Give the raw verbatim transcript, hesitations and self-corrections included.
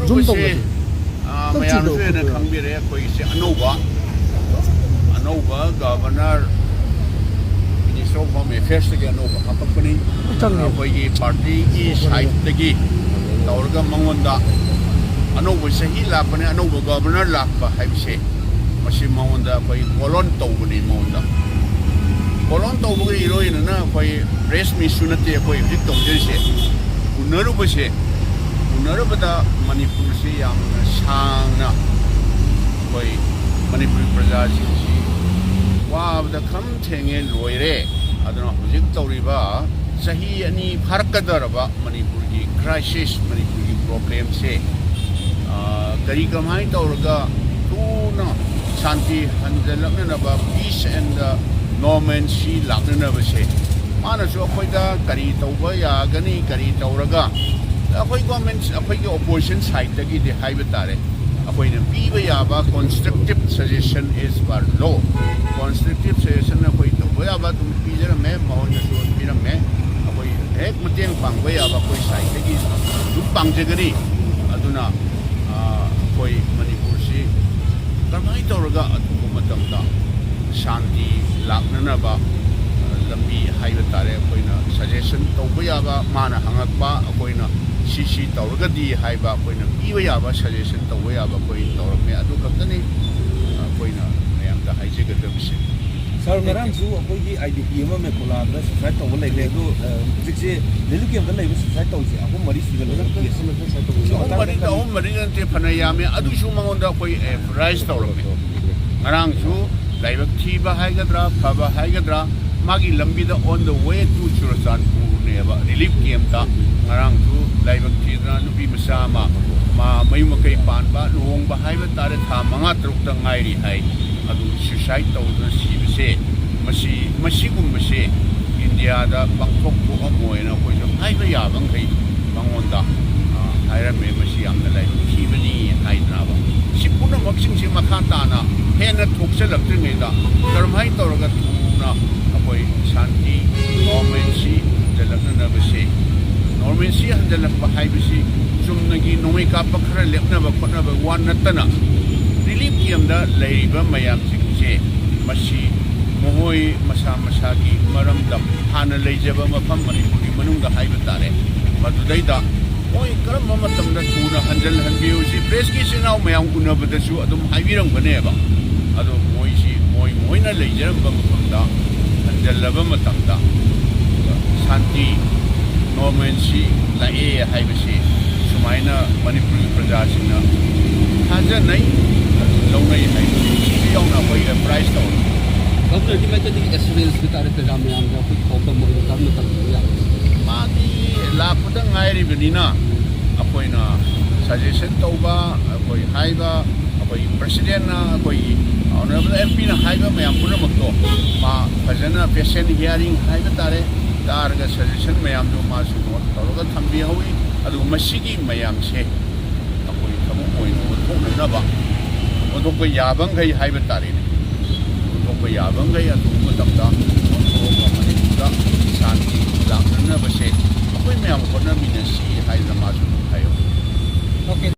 ꯁꯨꯝ ꯃꯁꯤ ꯇꯧꯕꯁꯦ꯫ ꯑ, ꯃꯌꯥꯝꯁꯨ ꯍꯦꯟꯅ ꯈꯪꯕꯤꯔꯦ, ꯑꯩꯈꯣꯏꯒꯤꯁꯦ ꯑꯅꯧꯕ ꯑꯅꯧꯕ ꯒꯚꯔꯅꯔ, ꯃꯤꯅꯤꯁꯇꯔ ꯑꯣꯐ ꯍꯣꯝ ꯑꯦꯐꯤꯌꯔꯁꯇꯒꯤ ꯑꯅꯧꯕ ꯍꯥꯞꯄꯛꯄꯅꯤ꯫ ꯆꯪꯉꯦ꯫ ꯑꯩꯈꯣꯏꯒꯤ ꯄꯥꯔꯇꯤꯒꯤ ꯁꯥꯏꯠꯇꯒꯤ ꯇꯧꯔꯒ ꯃꯉꯣꯟꯗ ꯑꯅꯧꯕ ꯆꯍꯤ ꯂꯥꯛꯄꯅꯦ, ꯑꯅꯧꯕ ꯒꯚꯔꯅꯔ ꯂꯥꯛꯄ ꯍꯥꯏꯕꯁꯦ, ꯃꯁꯤ ꯃꯉꯣꯟꯗ ꯑꯩꯈꯣꯏ ꯀꯣꯂꯣꯟ ꯇꯧꯕꯅꯤ꯫ ꯃꯉꯣꯟꯗ ꯀꯣꯂꯣꯟ ꯇꯧꯕꯒ ꯏꯔꯣꯏꯅꯅ ꯑꯩꯈꯣꯏ ꯄ꯭ꯔꯦꯁ ꯃꯤꯠꯁꯨ ꯅꯠꯇꯦ ꯑꯩꯈꯣꯏ ꯍꯧꯖꯤꯛ ꯇꯧꯖꯔꯤꯁꯦ꯫ ꯎꯅꯔꯨꯕꯁꯦ, ꯎꯅꯔꯨꯕꯗ ꯃꯅꯤꯄꯨꯔꯁꯤ ꯌꯥꯝꯅ ꯁꯥꯡꯅ ꯑꯩꯈꯣꯏ ꯃꯅꯤꯄꯨꯔꯤ ꯄ꯭ꯔꯖꯥꯁꯤꯡꯁꯤ ꯋꯥꯕꯗ ꯈꯝ ꯊꯦꯡꯉꯦ, ꯂꯣꯏꯔꯦ꯫ ꯑꯗꯨꯅ ꯍꯧꯖꯤꯛ ꯇꯧꯔꯤꯕ ꯆꯍꯤ ꯑꯅꯤ ꯐꯥꯔꯛꯀꯗꯧꯔꯕ ꯃꯅꯤꯄꯨꯔꯒꯤ ꯀ꯭ꯔꯥꯏꯁꯤꯁ, ꯃꯅꯤꯄꯨꯔꯒꯤ ꯄ꯭ꯔꯣꯕ꯭ꯂꯦꯝꯁꯦ, ꯑ, ꯀꯔꯤ ꯀꯃꯥꯏꯅ ꯇꯧꯔꯒ ꯊꯨꯅ ꯁꯥꯟꯇꯤ ꯍꯟꯖꯜꯂꯛꯅꯅꯕ, peace and normalcy ꯂꯥꯛꯅꯅꯕꯁꯦ, ꯃꯥꯅꯁꯨ ꯑꯩꯈꯣꯏꯗ ꯀꯔꯤ ꯇꯧꯕ ꯌꯥꯒꯅꯤ, ꯀꯔꯤ ꯇꯧꯔꯒ ꯑꯩꯈꯣꯏ ꯒꯣꯔꯃꯦꯟ, ꯑꯩꯈꯣꯏꯒꯤ ꯑꯣꯄꯣꯖꯤꯁꯟ ꯁꯥꯏꯠꯇꯒꯤꯗꯤ ꯍꯥꯏꯕ ꯇꯥꯔꯦ, ꯑꯩꯈꯣꯏꯅ ꯄꯤꯕ ꯌꯥꯕ constructive suggestion as per law, constructive suggestion ꯑꯩꯈꯣꯏ ꯇꯧꯕ ꯌꯥꯕ ꯑꯗꯨꯝ ꯄꯤꯖꯔꯝꯃꯦ, ꯃꯉꯣꯟꯗꯁꯨ ꯄꯤꯔꯝꯃꯦ꯫ ꯑꯩꯈꯣꯏ ꯍꯦꯛ ꯃꯇꯦꯡ ꯄꯥꯡꯕ ꯌꯥꯕ ꯑꯩꯈꯣꯏ ꯁꯥꯏꯠꯇꯒꯤ ꯑꯗꯨꯝ ꯄꯥꯡꯖꯒꯅꯤ꯫ ꯑꯗꯨꯅ, ꯑ, ꯑꯩꯈꯣꯏ ꯃꯅꯤꯄꯨꯔꯁꯤ ꯀꯔꯝꯍꯥꯏꯅ ꯇꯧꯔꯒ ꯑꯊꯨꯕ ꯃꯇꯝꯗ ꯁꯥꯟꯇꯤ ꯂꯥꯛꯅꯅꯕ, ꯑ, ꯂꯝꯕꯤ ꯍꯥꯏꯕ ꯇꯥꯔꯦ, ꯑꯩꯈꯣꯏꯅ ꯁꯖꯦꯁꯟ ꯇꯧꯕ ꯌꯥꯕ, ꯃꯥꯅ ꯍꯪꯉꯛꯄ, ꯑꯩꯈꯣꯏꯅ ꯁꯤ ꯁꯤ ꯇꯧꯔꯒꯗꯤ ꯍꯥꯏꯕ ꯑꯩꯈꯣꯏꯅ ꯄꯤꯕ ꯌꯥꯕ, ꯁꯖꯦꯁꯟ ꯇꯧꯕ ꯌꯥꯕ ꯑꯩꯈꯣꯏ ꯇꯧꯔꯝꯃꯦ꯫ ꯑꯗꯨ ꯈꯛꯇꯅꯤ ꯑꯩꯈꯣꯏꯅ ꯃꯌꯥꯝꯗ ꯍꯥꯏꯖꯒꯗꯕꯁꯦ꯫ ꯁꯥꯔ, ꯉꯔꯥꯡꯁꯨ ꯑꯩꯈꯣꯏꯒꯤ ꯑꯥꯏ ꯗꯤ ꯄꯤ ꯑꯃ ꯃꯦꯀꯣꯂꯥꯗ ꯁꯨꯁꯥꯏꯠ ꯇꯧꯕ ꯂꯩꯔꯦ꯫ ꯑꯗꯣ, ꯑ, ꯍꯧꯖꯤꯛꯁꯦ ꯔꯤꯂꯤꯐ ꯀꯦꯝꯞꯇ ꯂꯩꯕ ꯁꯨꯁꯥꯏꯠ ꯇꯧꯔꯤꯁꯦ ꯑꯍꯨꯝ ꯃꯔꯤ ꯁꯨꯖꯜꯂꯦ꯫ ꯑꯍꯨꯝ ꯃꯔꯤꯗ, ꯑꯍꯨꯝ ꯃꯔꯤꯗ ꯅꯠꯇꯦ, ꯐꯅ ꯌꯥꯝꯃꯦ꯫ ꯑꯗꯨꯁꯨ ꯃꯉꯣꯟꯗ ꯑꯩꯈꯣꯏ ꯑꯦꯗꯚꯔꯇꯥꯏꯁ ꯇꯧꯔꯝꯃꯦ꯫ ꯉꯔꯥꯡꯁꯨ ꯂꯥꯏꯕꯛ ꯊꯤꯕ ꯍꯥꯏꯒꯗ꯭ꯔꯥ, ꯐꯕ ꯍꯥꯏꯒꯗ꯭ꯔꯥ, ꯃꯥꯒꯤ ꯂꯝꯕꯤꯗ on the way to ꯆꯨꯔꯆꯥꯟꯄꯨꯔꯅꯦꯕ, ꯔꯤꯂꯤꯐ ꯀꯦꯝꯞꯇ ꯉꯔꯥꯡꯁꯨ ꯂꯥꯏꯕꯛ ꯊꯤꯗꯅ ꯅꯨꯄꯤ ꯃꯆꯥ ꯑꯃ, ꯃꯥ ꯃꯌꯨꯝ ꯃꯀꯩ ꯄꯥꯟꯕ, ꯂꯨꯍꯣꯡꯕ ꯍꯥꯏꯕ ꯇꯥꯔꯦ, ꯊꯥ ꯃꯉꯥ ꯇꯔꯨꯛꯇ ꯉꯥꯏꯔꯤ ꯍꯥꯏ꯫ ꯑꯗꯨ ꯁꯨꯏꯁꯥꯏꯠ ꯇꯧꯗꯨꯅ ꯁꯤꯕꯁꯦ, ꯃꯁꯤ, ꯃꯁꯤꯒꯨꯝꯕꯁꯦ ꯏꯟꯗꯤꯌꯥꯗ ꯄꯥꯡꯊꯣꯛ ꯊꯣꯛꯑꯝꯃꯣꯏꯅ ꯑꯩꯈꯣꯏꯁꯨ ꯍꯥꯏꯕ ꯌꯥꯕ ꯃꯈꯩ ꯃꯉꯣꯟꯗ, ꯑ, ꯍꯥꯏꯔꯝꯃꯦ꯫ ꯃꯁꯤ ꯌꯥꯝꯅ ꯂꯥꯏꯕꯛ ꯊꯤꯕꯅꯤ ꯍꯥꯏꯗꯅꯕ꯫ ꯁꯤ ꯄꯨꯝꯅꯃꯛꯁꯤꯡꯁꯤ ꯃꯈꯥ ꯇꯥꯅ ꯍꯦꯟꯅ ꯊꯣꯛꯆꯜꯂꯛꯇ꯭ꯔꯤꯉꯩꯗ ꯀꯔꯝꯍꯥꯏꯅ ꯇꯧꯔꯒ ꯊꯨꯅ ꯑꯩꯈꯣꯏ ꯁꯥꯟꯇꯤ, normalcy ꯍꯟꯖꯜꯂꯛꯅꯅꯕꯁꯦ, normalcy ꯍꯟꯖꯜꯂꯛꯄ ꯍꯥꯏꯕꯁꯤ ꯆꯨꯝꯅꯒꯤ ꯅꯣꯡꯃꯩ ꯀꯥꯞꯄ ꯈꯔ ꯂꯦꯞꯅꯕ ꯈꯣꯠꯅꯕ ꯋꯥ ꯅꯠꯇꯅ, ꯔꯤꯂꯤꯐ ꯀꯦꯝꯗ ꯂꯩꯔꯤꯕ ꯃꯌꯥꯝꯁꯤꯡꯁꯦ, ꯃꯁꯤ ꯃꯈꯣꯏ ꯃꯁꯥ ꯃꯁꯥꯒꯤ ꯃꯔꯝꯗꯝ, ꯍꯥꯟꯅ ꯂꯩꯖꯕ ꯃꯐꯝ ꯃꯅꯤꯄꯨꯔꯒꯤ ꯃꯅꯨꯡꯗ ꯍꯥꯏꯕ ꯇꯥꯔꯦ, ꯃꯗꯨꯗꯩꯗ ꯃꯣꯏ ꯀꯔꯝꯕ ꯃꯇꯝꯗ ꯊꯨꯅ ꯍꯟꯖꯤꯜꯍꯟꯕꯤꯌꯨ, ꯁꯤ ꯄ꯭ꯔꯦꯁꯀꯤ ꯏꯆꯤꯟ ꯏꯅꯥꯎ ꯃꯌꯥꯝ ꯎꯅꯕꯗꯁꯨ ꯑꯗꯨꯝ ꯍꯥꯏꯕꯤꯔꯝꯒꯅꯦꯕ꯫ ꯑꯗꯣ ꯃꯣꯏꯁꯤ ꯃꯣꯏ ꯃꯣꯏꯅ ꯂꯩꯖꯔꯝꯕ ꯃꯐꯝꯗ ꯍꯟꯖꯤꯜꯂꯕ ꯃꯇꯝꯗ ꯁꯥꯟꯇꯤ, ꯅꯣꯔꯃꯦꯜꯁꯤ ꯂꯥꯛꯑꯦ ꯍꯥꯏꯕꯁꯤ ꯁꯨꯃꯥꯏꯅ ꯃꯅꯤꯄꯨꯔꯒꯤ ꯄ꯭ꯔꯖꯥꯁꯤꯡꯅ ꯊꯥꯖꯅꯩ, ꯑꯗꯨ ꯂꯧꯅꯩ ꯍꯥꯏꯕꯁꯤ ꯌꯥꯎꯅ ꯑꯩꯈꯣꯏ ꯑꯦꯗꯚꯔꯇꯥꯏꯁ ꯇꯧꯔꯤ꯫ ꯒꯚꯔꯅꯔꯒꯤ ꯃꯥꯏꯀꯩꯗꯒꯤ ꯑꯦꯁꯨꯔꯦꯟꯁ ꯍꯥꯏ ꯇꯥꯔꯦ, ꯄ꯭ꯔꯖꯥ ꯃꯌꯥꯝꯗ ꯑꯩꯈꯣꯏꯒꯤ ꯄꯥꯎꯗꯝ ꯑꯣꯏꯅ ꯀꯔꯝꯅ ꯇꯝꯕꯤꯕ ꯌꯥꯕꯒꯦ? ꯃꯥꯗꯤ ꯂꯥꯛꯄꯗ ꯉꯥꯏꯔꯤꯕꯅꯤꯅ, ꯑꯩꯈꯣꯏꯅ ꯁꯖꯦꯁꯟ ꯇꯧꯕ, ꯑꯩꯈꯣꯏ ꯍꯥꯏꯕ, ꯑꯩꯈꯣꯏꯒꯤ ꯄ꯭ꯔꯁꯤꯗꯦꯟꯅ ꯑꯩꯈꯣꯏꯒꯤ ꯑꯣꯅꯔꯦꯕꯜ ꯑꯦꯝ ꯄꯤꯅ ꯍꯥꯏꯕ ꯃꯌꯥꯝ ꯄꯨꯝꯅꯃꯛꯇꯣ ꯃꯥ ꯐꯖꯅ ꯄꯦꯁꯦꯟ ꯍꯤꯌꯥꯔꯤꯡ ꯍꯥꯏꯕ ꯇꯥꯔꯦ, ꯇꯥꯔꯒ ꯁꯖꯦꯁꯟ ꯃꯌꯥꯝꯗꯣ ꯃꯥꯁꯨ ꯅꯣꯠ ꯇꯧꯔꯒ ꯊꯝꯕꯤꯍꯧꯋꯤ꯫ ꯑꯗꯨꯒ ꯃꯁꯤꯒꯤ ꯃꯌꯥꯝꯁꯦ ꯑꯩꯈꯣꯏ ꯊꯕꯛ ꯑꯣꯏꯅ ꯑꯣꯟꯊꯣꯛꯅꯅꯕ, ꯑꯣꯟꯊꯣꯛꯄ ꯌꯥꯕꯈꯩ ꯍꯥꯏꯕ ꯇꯥꯔꯦꯅꯦ, ꯑꯣꯟꯊꯣꯛꯄ ꯌꯥꯕꯈꯩ ꯑꯊꯨꯕ ꯃꯇꯝꯗ ꯑꯣꯟꯊꯣꯛꯑꯒ ꯃꯅꯤꯄꯨꯔꯗ ꯁꯥꯟꯇꯤ ꯂꯥꯛꯅꯅꯕꯁꯦ ꯑꯩꯈꯣꯏ ꯃꯌꯥꯝ ꯍꯣꯠꯅꯃꯤꯟꯅꯁꯤ ꯍꯥꯏꯗꯅ ꯃꯥꯁꯨ ꯑꯗꯨꯝ ꯍꯥꯏꯍꯧꯋꯤ꯫